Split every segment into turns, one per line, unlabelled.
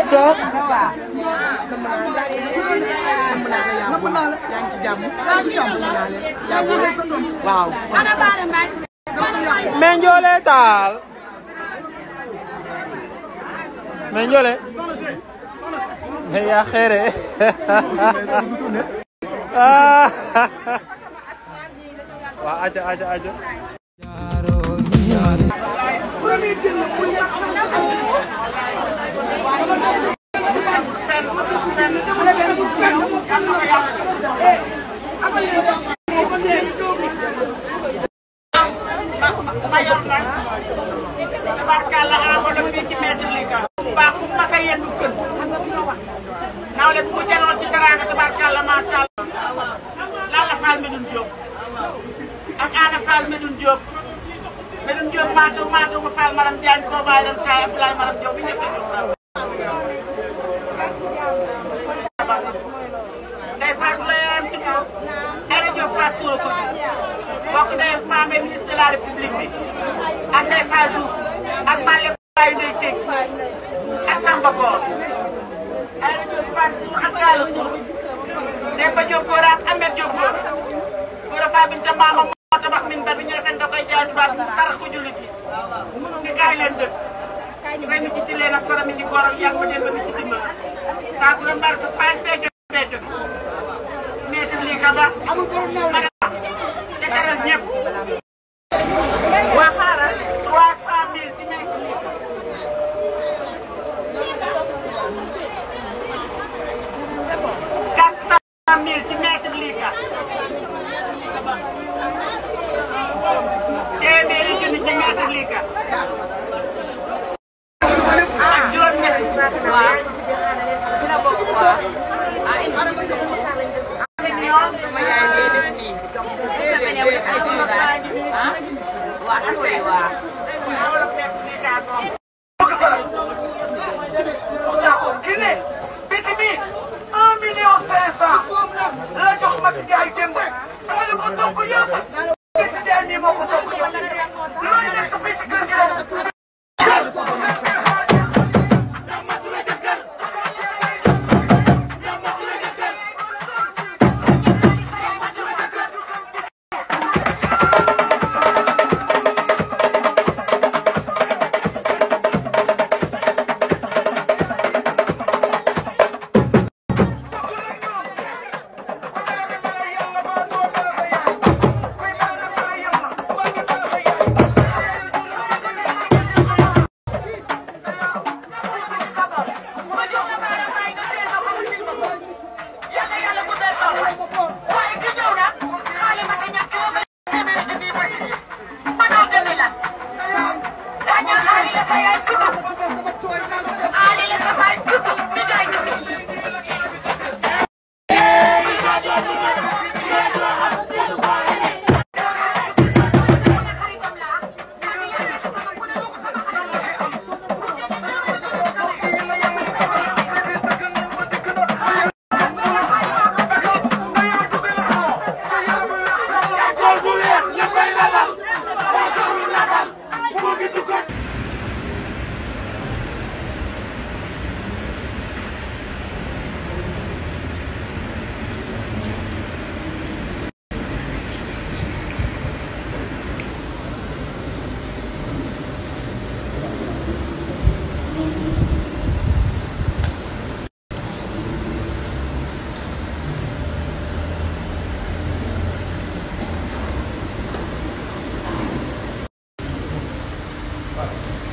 Soop. waaw.
mais Ndiolé taal. mais Ndiolé. mais yaa xeere. waaw aja.
Medun Diop maatu mu Fall Maram Diagne ko baay dem kay Abdoulaye Maram Diop bi ñëpp a ñëw day faatu la yam ci kaw Aïda Diop Fatou Soura ko bokk day femme ministre de la République bi ak day Fall Diouf ak Malle Baye Ndeye Tek ak Samba Gor Aïda Diop Fatou Soura ak Gala Soura Demba Diop Gor ak Ahmed Diop Gor Gora Fa Binta Mama moo tabax min ba bi ñu defen da koy jaay tubaab xarax ko jullit yi kaay leen dëkk ren ci ci leen ak faram ci góor ak yàlla ma dem ba mi ci dimbal saa ku la mbarke fay beejo mais lii ka ba amul borom naw la te teral ñëpp waa xaaral 300 000 ci nekk lii 400 000 ci mètre lii ka téeméeri junni ci mètre lii ka ak juróom-ñett waaw dina bokk waaw sama yaay ngay def nii sama yaay ay kii biti bi 1 million 500 la jox ma ci jaay démb dama ne ko topp yëpp biti dee nii moo ko topp yëpp looy nekk fii ci kër gi rek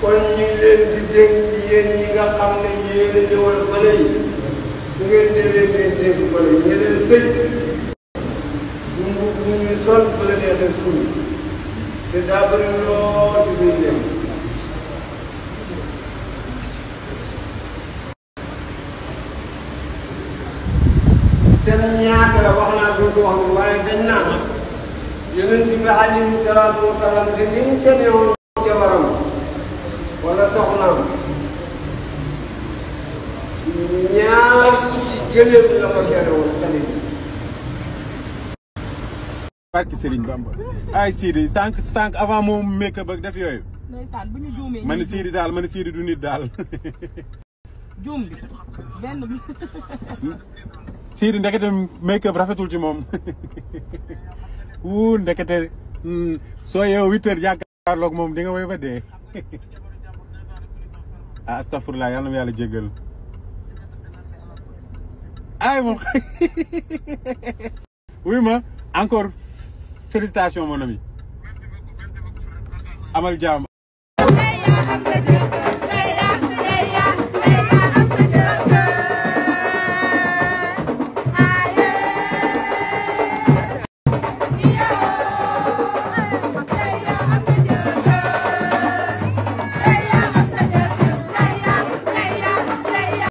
kon ñu ngi leen di dégg yéen ñi nga xam ne yéen a ñëwal fële yi su ngeen ñëwee ngeen dégg fële yi ñeneen sëy bu ñuy sol bu la neexee suñu te daa bëri lool ci sëy dem te ñaata la wax naa duñ ko wax waaye dañ naan yonent bi alayhi salaatu wa salaam de ni mu ca newoon jabaram soxnaam ñaar gëléem la ko tere woon tali bi.
barki Serigne Bamba ay Sidi sànq avant moom make-up ak def yooyu.
ndeysaan bu ñu juumee.
man Sidi daal man Sidi du nit daal.
juum bi benn bi.
Sidi ndekete make-up rafetul ci moom wuu ndekete soo yeewoo 8 heures jàkkaarloog moom di nga woy ba dee. ah astafurlah yàlla na yàlla jéggal ay moom oui ma encore félicitations mon ami amal jàmm.